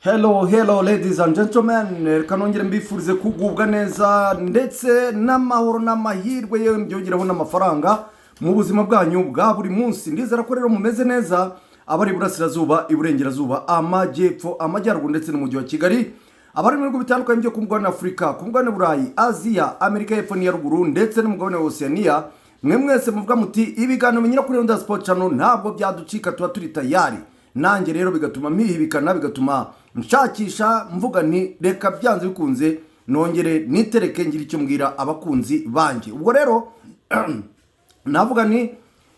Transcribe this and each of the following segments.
Hello, hello, ladies and gentlemen. Reka nongere mbifurize kugubwa neza ndetse n'amahoro n'amahirwe, yewe byongeraho n'amafaranga mu buzima bwanyu bwa buri munsi. Ndizera ko rero mumeze neza, abari iburasirazuba, iburengerazuba, amajyepfo, amajyaruguru ndetse n'umujyi wa Kigali, abari mu bihugu bitandukanye byo ku mugabane wa Afurika, ku mugabane Burayi, Aziya, Amerika y'Epfo n'iya Ruguru ndetse n'umugabane wa Oceania. Mwe mwese muvuga muti ibiganiro binyura kuri Rwanda Sport Channel ntabwo byaducika, tuba turi tayari. Nanjye rero bigatuma mpihibikana, bigatuma nshakisha, mvuga nti reka byanze bikunze nongere nitereke ngira icyo mbwira abakunzi banjye. Ubwo rero navuga ni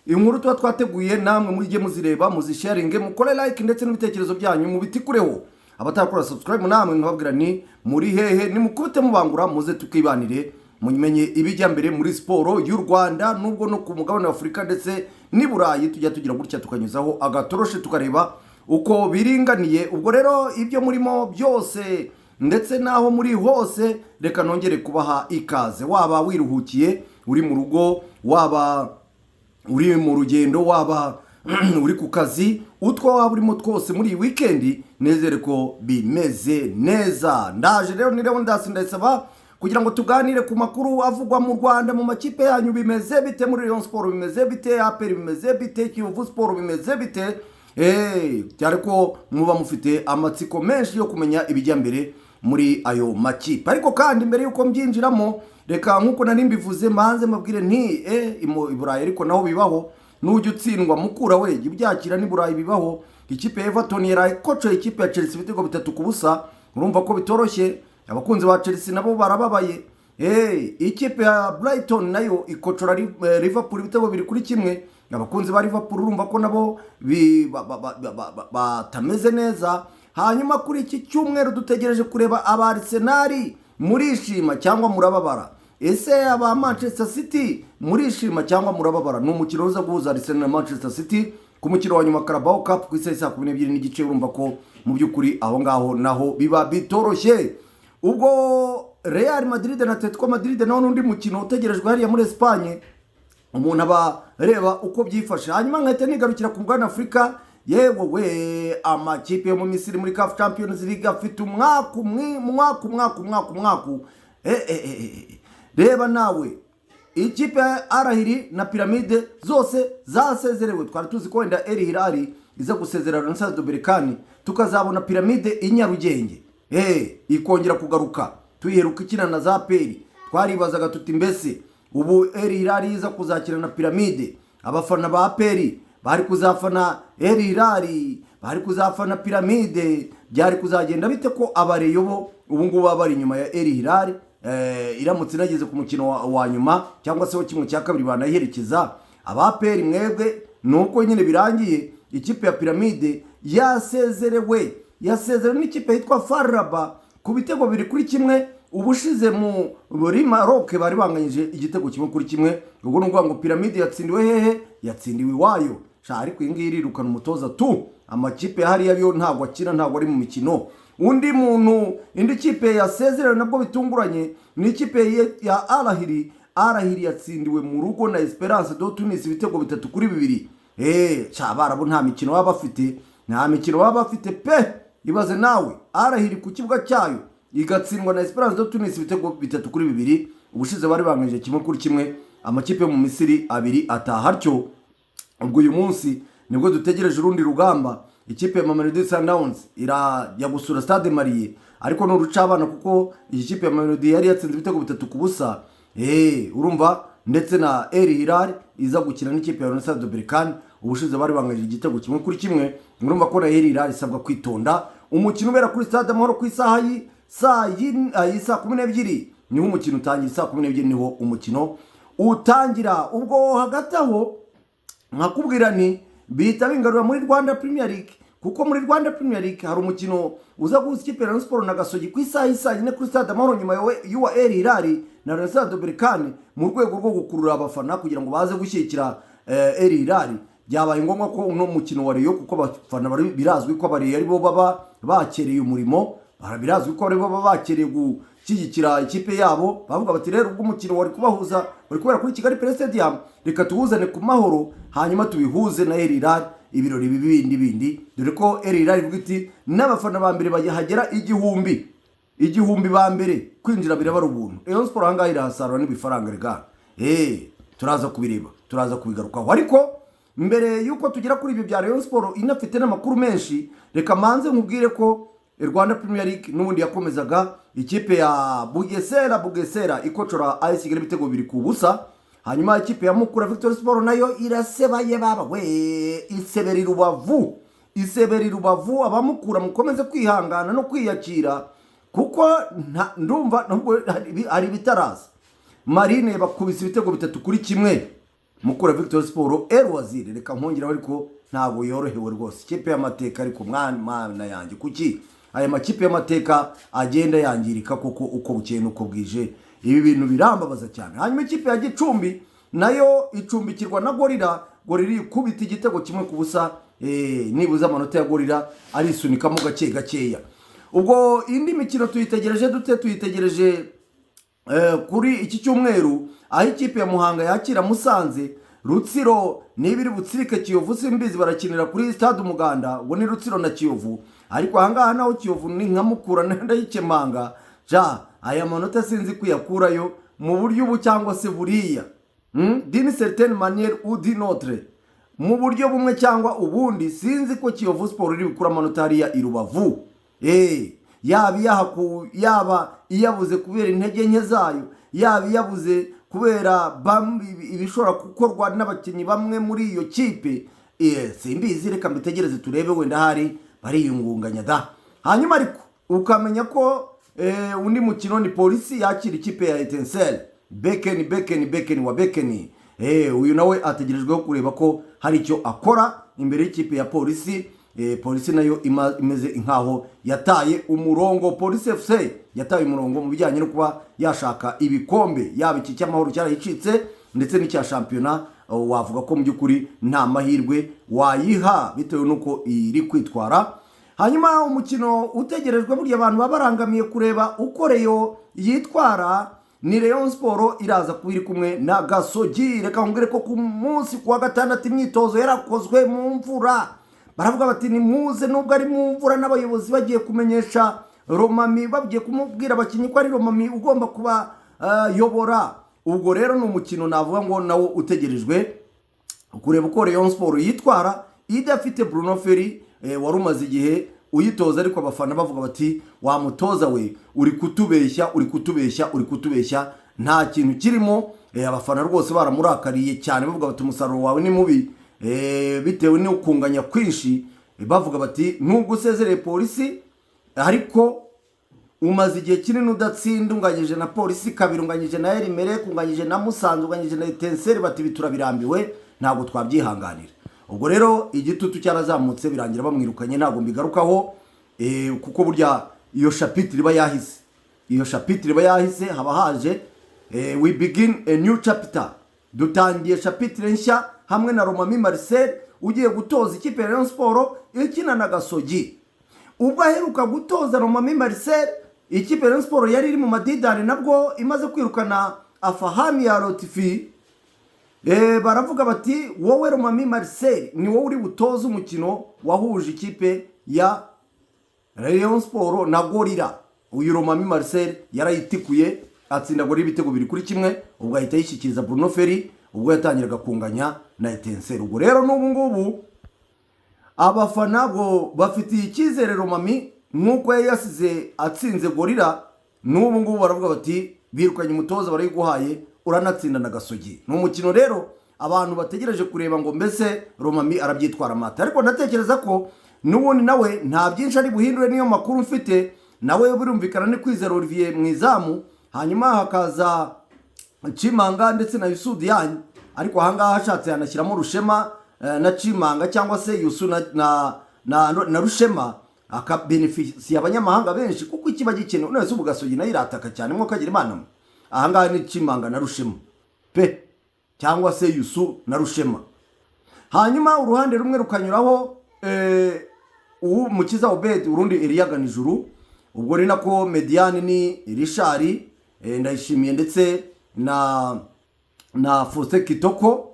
inkuru tuba twateguye, namwe mujye muzireba, muzisharinge, mukore like ndetse n'ibitekerezo byanyu mubitikureho. Abatarakora subscribe namwe nkababwira ni muri hehe? Nimukubite mubangura, muze tukibanire, mumenye ibijya mbere muri siporo y'u Rwanda, nubwo no ku mugabane wa Afurika ndetse n'i Burayi tujya tugira gutya tukanyuzaho agatoroshi tukareba uko biringaniye. Ubwo rero ibyo murimo byose ndetse n'aho muri hose, reka nongere kubaha ikaze. Waba wiruhukiye uri mu rugo, waba uri mu rugendo, waba uri ku kazi, utwo waba urimo twose muri iyi wikendi, nizere ko bimeze neza. Ndaje rero, ni Leonidas Ndayisaba, kugira ngo tuganire ku makuru avugwa mu Rwanda. Mu makipe yanyu bimeze bite? Muri Rayon Sport bimeze bite? APR bimeze bite? Kiyovu Sport bimeze bite? Cyane ko muba mufite amatsiko menshi yo kumenya ibijya mbere muri ayo makipe. Ariko kandi mbere y'uko mbyinjiramo, reka nk'uko nari mbivuze mbanze mbabwire nti i Burayi ariko naho bibaho, nujya utsindwa mukura we jya ubyakira, n'i Burayi bibaho. Ikipe ya Everton yaraye ikocoye ikipe ya Chelsea ibitego 3-0. Urumva ko bitoroshye, abakunzi ba Chelsea nabo barababaye. Ikipe ya Brighton nayo ikocora Liverpool ibitego 2-1. Abakunzi ba Liverpool urumva ko nabo batameze neza. Hanyuma kuri iki cyumweru dutegereje kureba aba Arsenal, murishima cyangwa murababara? Ese aba Manchester City murishima cyangwa murababara? Ni umukino uza guhuza Arsenal na Manchester City ku mukino wa nyuma Carabao Cup ku isaha saa 12:30. Urumva ko mu by'ukuri aho ngaho naho biba bitoroshye. Ubwo Real Madrid na Atletico Madrid naho n'undi mukino utegerejwe hariya muri Espagne, umuntu aba areba uko byifashe. Hanyuma nkahita nigarukira ku mugabane Afurika. Yewe we, amakipe yo mu Misiri muri CAF Champions League afite umwaku, umwaku, umwaku, umwaku, umwaku. Reba nawe, ikipe ya Al Ahly na Pyramide zose zasezerewe. Twari tuzi ko wenda Al Hilal iza gusezerana na Stade Berkane, tukazabona Pyramide i Nyarugenge ikongera kugaruka. Tuyiheruka ikina na za APR. Twaribazaga tuti mbese ubu Al Hilal iza kuzakina na Pyramide, abafana ba APR bari kuzafana Al Hilal, bari kuzafana Pyramide, byari kuzagenda bite? Ko abareyo bo ubu ngubu baba bari inyuma ya Al Hilal, iramutse inageze ku mukino wa nyuma cyangwa se wa kimwe cya kabiri banayiherekeza. Aba APR mwebwe ni uko nyine birangiye. Ikipe ya Pyramide yasezerewe, yasezerewe n'ikipe yitwa FAR Rabat ku bitego 2-1. Ubushize muri Maroc bari banganyije igitego 1-1. Ubwo ni ukuvuga ngo Pyramide yatsindiwe hehe? Yatsindiwe iwayo sha. Ariko iyi ngiyi irirukana umutoza tu. Amakipe hariya yo ntabwo akina, ntabwo ari mu mikino. Undi muntu, indi kipe yasezerewe nabwo bitunguranye ni ikipe ya Al Ahly. Al Ahly yatsindiwe mu rugo na Esperance de Tunis ibitego 3-2. Sha, abarabu nta mikino baba bafite, nta mikino baba bafite pe. Ibaze nawe, Al Ahly ku kibuga cyayo igatsindwa na Esperance de Tunis ibitego 3-2. Ubushize bari banganyije 1-1. Amakipe yo mu Misiri abiri ataha atyo. Ubwo uyu munsi nibwo dutegereje urundi rugamba. Ikipe ya Mamelodi Sundowns irajya gusura Stade Malien, ariko ni urucabana kuko iyi kipe ya Mamelodi yari yatsinze ibitego 3-0. Urumva ndetse na Al Hilal iza gukina n'ikipe ya Renaissance de Berkane. Ubushize bari banganyije igitego 1-1. Urumva ko na Al Hilal isabwa kwitonda. Umukino ubera kuri Stade Amahoro ku isaha saa 12 niho umukino utangira. Saa 12 niho umukino utangira. Ubwo hagati aho nkakubwira ni bihita bingarura muri Rwanda Premier League, kuko muri Rwanda Premier League hari umukino uza guhuza ikipe ya Rayon Sport na Gasogi ku isaha y'isaa yine kuri Stade Amahoro, nyuma y'uwa Al Hilal na Renaissance de Berkane. Mu rwego rwo gukurura abafana kugira ngo baze gushyigikira Al Hilal, byabaye ngombwa ko uno mukino wa Rayon, kuko abafana birazwi ko abareyo aribo baba bakereye umurimo, birazwi ko aribo baba bakereye gushyigikira ikipe yabo, bavuga bati rero ubwo umukino wari kubahuza wari kubera kuri Kigali Pele Stadium, reka tuwuzane ku Mahoro, hanyuma tubihuze na Al Hilal. Ibirori bindi bindi, dore ko Al Hilal ivuga iti n'abafana ba mbere bahagera 1000, 1000 ba mbere kwinjira biraba ari ubuntu. Rayon Sport ahangaha irahasarura n'ibifaranga rega. Turaza kubireba, turaza kubigarukaho. Ariko mbere yuko tugera kuri ibyo bya Rayon Sport inafite n'amakuru menshi, reka manze nkubwire ko Rwanda Premier League n'ubundi yakomezaga, ikipe ya Bugesera ikocora AS Kigali ibitego 2-0. Hanyuma ikipe ya Mukura Victory Sport nayo irasebaye baba we, isebera i Rubavu, isebera i Rubavu. Abamukura mukomeze kwihangana no kwiyakira, kuko ndumva nubwo hari ibitaraza. Marine bakubise ibitego 3-1 Mukura Victory Sport. El Waziri, reka nkongeraho, ariko ntabwo yorohewe rwose ikipe y'amateka. Ariko mwana yanjye, kuki aya makipe y'amateka agenda yangirika koko uko bukeye n'uko bwije? Ibi bintu birambabaza cyane. Hanyuma ikipe ya Gicumbi nayo icumbikirwa na Gorilla. Gorilla ikubita igitego 1-0. Nibuze amanota ya Gorilla arisunikamo gake gakeya. Ubwo indi mikino tuyitegereje dute? Tuyitegereje kuri iki cyumweru, aho ikipe ya Muhanga yakira Musanze. Rutsiro niba iri butsirike Kiyovu simbizi, barakinira kuri Stade Umuganda. Ubwo ni Rutsiro na Kiyovu, ariko ahangaha naho Kiyovu ni nka Mukura ndayikemanga ja. Aya manota sinzi kuyakurayo mu buryo ubu cyangwa se buriya, d'une certaine manière ou d'une autre, mu buryo bumwe cyangwa ubundi, sinzi ko Kiyovu Sport iri bukura amanota hariya i Rubavu. Yaba iyahaku, yaba iyabuze kubera intege nke zayo, yaba iyabuze kubera ibishobora gukorwa n'abakinnyi bamwe muri iyo kipe, simbizi. Reka mbitegereze turebe, wenda hari bariyungunganya da. Hanyuma ariko ukamenya ko undi mukino ni Polisi yakira ikipe ya Etincelle. Bekeni, Bekeni, Bekeni wa Bekeni, uyu nawe ategerejweho kureba ko hari icyo akora imbere y'ikipe ya Polisi. Polisi nayo imeze nkaho yataye umurongo. Polisi FC yataye umurongo mu bijyanye no kuba yashaka ibikombe, yaba iki cy'Amahoro cyarayicitse ndetse n'icya shampiyona. Wavuga ko mu by'ukuri nta mahirwe wayiha bitewe n'uko iri kwitwara. Hanyuma umukino utegerejwe, burya abantu baba barangamiye kureba uko Rayon yitwara, ni Rayon Sport iraza kuba iri kumwe na Gasogi. Reka nkubwire ko ku munsi ku wa gatandatu imyitozo yarakozwe mu mvura. Baravuga bati nimuze nubwo ari mu mvura, n'abayobozi bagiye kumenyesha Romami, bagiye kumubwira abakinnyi ko ari Romami ugomba kubayobora. Ubwo rero ni umukino navuga ngo nawo utegerejwe kureba uko Rayon Sport yitwara idafite Bruno Ferry, wari umaze igihe uyitoza, ariko abafana bavuga bati wa mutoza we, uri kutubeshya, uri kutubeshya, uri kutubeshya, nta kintu kirimo. Abafana rwose baramurakariye cyane, bavuga bati umusaruro wawe ni mubi, bitewe no kunganya kwinshi. Bavuga bati nubwo usezereye Polisi, ariko umaze igihe kinini udatsinda, unganyije na Polisi kabiri, unganyije na Al Merreikh, unganyije na Musanze, unganyije na Etincelles. Bati ibi turabirambiwe, ntabwo twabyihanganira. Ubwo rero igitutu cyarazamutse, birangira bamwirukanye. Ntabwo mbigarukaho, kuko burya iyo chapitre iba yahise, iyo chapitre iba yahise, haba haje we begin a new chapter, dutangiye chapitre nshya hamwe na Romami Marcel ugiye gutoza ikipe ya Rayon Sport ikina na Gasogi. Ubwo aheruka gutoza Romami Marcel, ikipe ya Rayon Sport yari iri mu madidani, nabwo imaze kwirukana Afahami ya Rotifi. Baravuga bati wowe Romami Marcel ni wowe uri butoze umukino wahuje ikipe ya Rayon Sport na Gorilla. Uyu Romami Marcel yarayitikuye, atsinda Gorilla ibitego 2-1, ubwo ahita yishyikiriza Bruno Ferry ubwo yatangiraga kunganya na Etincelle. Ubwo rero n'ubu ngubu abafana bo bafitiye icyizere Romami nk'uko yari yasize atsinze Gorilla. N'ubu ngubu baravuga bati birukanye umutoza barayiguhaye, uranatsinda na Gasogi. Ni umukino rero abantu bategereje kureba ngo mbese Romami arabyitwara amata. Ariko ndatekereza ko n'ubundi nawe nta byinshi ari buhindure, niyo makuru mfite. Nawe birumvikana ni Kwizera Olivier mu izamu, hanyuma hakaza Chimanga ndetse na Yusu Diagne. Ariko ahangaha ashatse yanashyiramo Rushema na Chimanga, cyangwa se Yusu na Rushema, akabenefisiye abanyamahanga benshi, kuko ikiba gikenewe. None se ubu Gasogi nayo irataka cyane mwo kagira Imana mwe. Ahangaha ni Chimanga na Rushema pe, cyangwa se Yusu na Rushema. Hanyuma uruhande rumwe rukanyuraho uwo Mukiza Obed, urundi Eliya Ganijuru. Ubwo ni nako médiane ni Richard Ndayishimiye ndetse na Faustin Kitoko.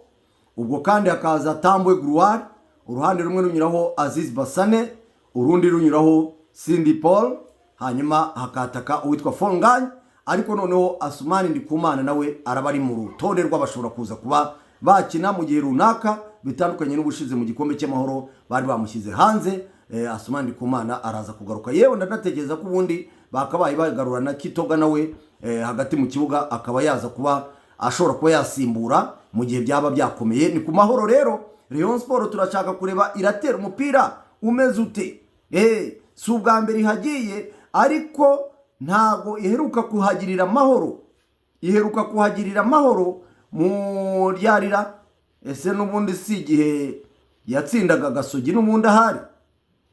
Ubwo kandi hakaza Tambwe Gloire. Uruhande rumwe runyuraho Aziz Basane, urundi runyuraho Cindy Paul, hanyuma hakataka uwitwa Fongany. Ariko noneho Asumani Ndikumana nawe araba ari mu rutonde rw'abashobora kuza kuba bakina mu gihe runaka, bitandukanye n'ubushize mu gikombe cy'amahoro bari bamushyize hanze. Asumani Ndikumana araza kugaruka. Yewe, ndanatekereza ko ubundi bakabaye bagarura na Kitoga nawe hagati mu kibuga, akaba yaza kuba ashobora kuba yasimbura mu gihe byaba byakomeye. Ni ku Mahoro rero. Rayon Sport turashaka kureba iratera umupira umeze ute. Si ubwa mbere ihagiye, ariko ntabwo iheruka kuhagirira amahoro. Iheruka kuhagirira amahoro mu ryarira. Ese n'ubundi si igihe yatsindaga Gasogi n'ubundi ahari?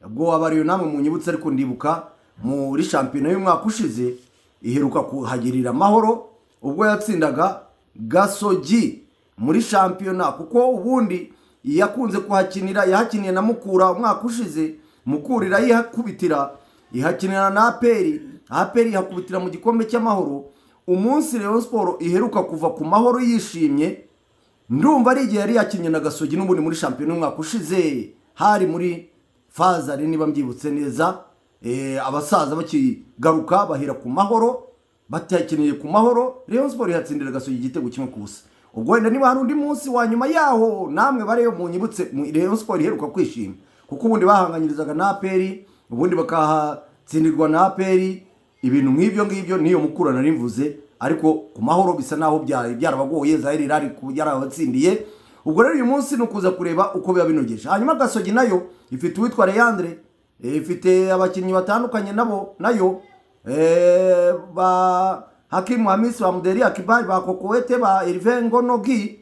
Ubwo wabariyo namwe munyibutse, ariko ndibuka muri shampiyona y'umwaka ushize iheruka kuhagirira amahoro ubwo yatsindaga Gasogi muri shampiyona, kuko ubundi yakunze kuhakinira. Yahakiniye na Mukura umwaka ushize, Mukura irayihakubitira. Ihakinira na APR, APR ihakubitira mu gikombe cy'amahoro. Umunsi Rayon Sport iheruka kuva ku Mahoro yishimye, ndumva ari igihe yari yakinnye na Gasogi n'ubundi muri shampiyona y'umwaka ushize, hari muri fazari niba mbyibutse neza. Abasaza bakigaruka bahera ku Mahoro, batakiniye ku Mahoro, Rayon Sport ihatsindira Gasogi igitego 1-0. Ubwo wenda niba hari undi munsi wa nyuma yaho namwe bareyo munyibutse Rayon Sport iheruka kwishima, kuko ubundi bahanganyirizaga na APR, ubundi bakahatsindirwa na APR, ibintu nk'ibyo ngibyo. Niyo Mukura nari mvuze, ariko ku Mahoro bisa naho byari byarabagoye, Zahiri irari yarabatsindiye. Ubwo rero uyu munsi ni ukuza kureba uko biba binogeje. Hanyuma Gasogi nayo ifite uwitwa Leandre, ifite abakinnyi batandukanye nabo nayo, ba Hakimu Hamisi, ba Muderi Akibari, ba Kokowete, ba Herve Ngonogi.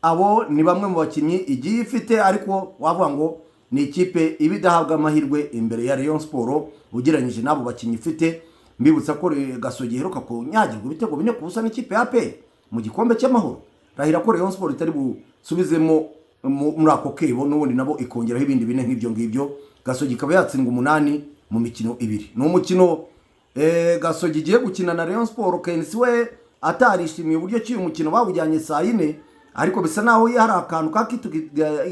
Abo ni bamwe mu bakinnyi igiye ifite, ariko wavuga ngo ni ikipe iba idahabwa amahirwe imbere ya Rayon Sport ugereranyije n'abo bakinnyi ifite. Mbibutsa ko Gasogi iheruka kunyagirwa ibitego 4-0 n'ikipe ya APR mu gikombe cy'amahoro. Rahira ko Rayon Sport itari busubizemo muri ako kebo n'ubundi nabo ikongeraho ibindi bine nk'ibyo ngibyo, Gasogi ikaba yatsindwa 8 mu mikino 2. Ni umukino Gasogi igiye gukina na Rayon Sport. Kenisi we atarishimiye uburyo ki uyu mukino bawujyanye saa 4, ariko bisa naho hari akantu ka kitu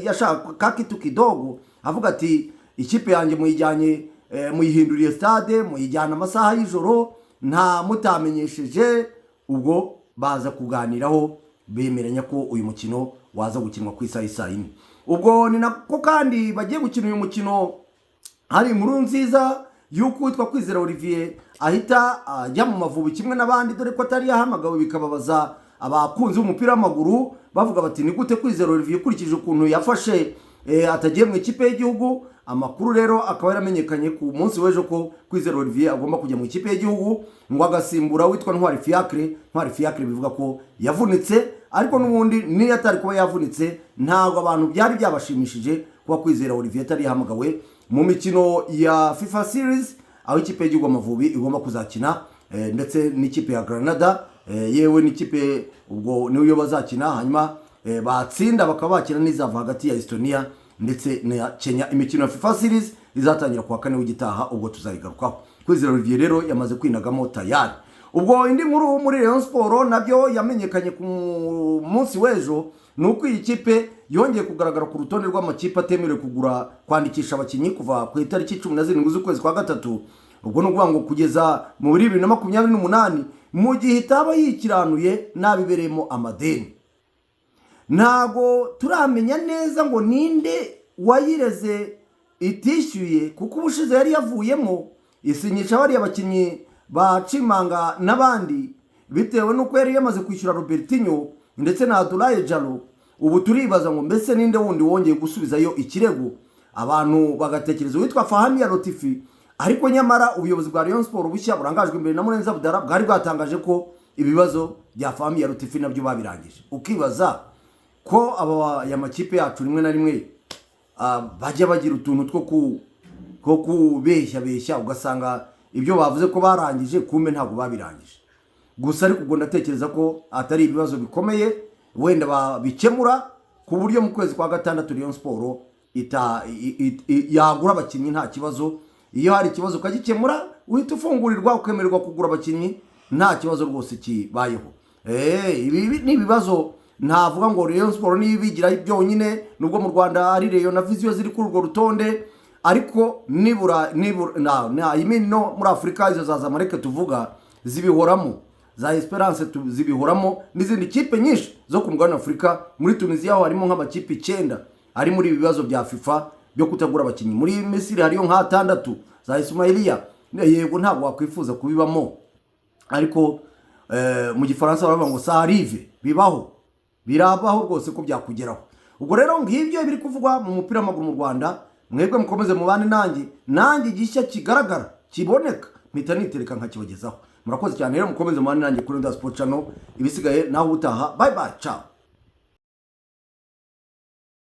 yashaka ka kitu kidogo, avuga ati: "Ikipe yanjye muyijyanye, muyihinduriye stade, muyijyana amasaha y'ijoro nta mutamenyesheje." Ubwo baza kuganiraho, bemeranya ko uyu mukino waza gukinwa ku isaha y'isaa 4. Ubwo ni nako kandi bagiye gukina uyu mukino. Hari inkuru nziza y'uko uwitwa Kwizera Olivier ahita ajya mu Mavubi kimwe n'abandi, dore ko atari yahamagawe, bikababaza abakunzi b'umupira w'amaguru, bavuga bati: "Ni gute Kwizera Olivier, ukurikije ukuntu yafashe, atagiye mu ikipe y'igihugu?" Amakuru rero akaba yaramenyekanye ku munsi w'ejo ko Kwizera Olivier agomba kujya mu ikipe y'igihugu, ngo agasimbura witwa Ntwari Fiacre. Ntwari Fiacre bivuga ko yavunitse, ariko n'ubundi niyo atari kuba yavunitse, ntabwo abantu byari byabashimishije kuba Kwizera Olivier atari yahamagawe mu mikino ya FIFA Series, aho ikipe y'igihugu Amavubi igomba kuzakina ndetse n'ikipe ya Granada, yewe n'ikipe ubwo niyo bazakina, hanyuma batsinda bakaba bakina n'izava hagati ya Estonia ndetse na Kenya. Imikino ya FIFA Series izatangira kuwa kane w'igitaha, ubwo tuzayigarukaho. Kwizera Olivier rero yamaze kwinagamo tayari. Ubwo indi nkuru muri Rayon Sport nabyo yamenyekanye ku munsi w'ejo ni uko iyi kipe yongeye kugaragara ku rutonde rw'amakipe atemerewe kugura, kwandikisha abakinnyi kuva ku itariki 17 z'ukwezi kwa gatatu. Ubwo ni ukuvuga ngo kugeza muri 2028, mu gihe itaba yikiranuye n'abibereyemo amadeni. Ntago turamenya neza ngo ninde wayireze itishyuye, kuko ubushize yari yavuyemo isinyisha bariya bakinnyi ba Cimanga n'abandi, bitewe n'uko yari yamaze kwishyura Robertinho ndetse na Adulaye Jalo. Ubu turibaza ngo mbese ninde wundi wongeye gusubizayo ikirego? Abantu bagatekereza uwitwa Fahamiya Rotifi, ariko nyamara ubuyobozi bwa Rayon Sport bushya burangajwe imbere na Murenzi Abdallah bwari bwatangaje ko ibibazo bya Fahamiya Rotifi nabyo babirangije. Ukibaza ko aba aya makipe yacu rimwe na rimwe bajya bagira utuntu two kubeshya beshya, ugasanga ibyo bavuze ko barangije, kumbe ntabwo babirangije. Gusa ariko ubwo ndatekereza ko atari ibibazo bikomeye, wenda babikemura ku buryo mu kwezi kwa gatandatu Rayon Sport yagura abakinnyi nta kibazo. Iyo hari ikibazo ukagikemura, uhita ufungurirwa, ukemererwa kugura abakinnyi nta kibazo rwose kibayeho. Ibi ni ibibazo. Ntavuga ngo Rayon Sport niyo ibigira byonyine, nubwo mu Rwanda ari Rayon na Vision ziri kuri urwo rutonde, ariko nibura nibura na I mean, no muri Afurika izo za Zamalek tuvuga zibihoramo, za Esperance zibihoramo, n'izindi kipe nyinshi zo ku mugabane wa Afurika. Muri Tunisia ho harimo nk'amakipe 9 ari muri ibi bibazo bya FIFA byo kutagura abakinnyi. Muri Misiri hariyo nk'atandatu, za Ismailia. Yego, ntabwo wakwifuza kubibamo, ariko mu Gifaransa baravuga ngo ça arrive, bibaho, birabaho rwose ko byakugeraho. Ubwo rero ngibyo biri kuvugwa mu mupira w'amaguru mu Rwanda. Mwebwe mukomeze mubane nanjye, nanjye igishya kigaragara kiboneka mpita nitereka nkakibagezaho. Murakoze cyane rero, mukomeze mubane nanjye kuri Rwanda Sport Channel. Ibisigaye naho utaha. Bye bye, ciao.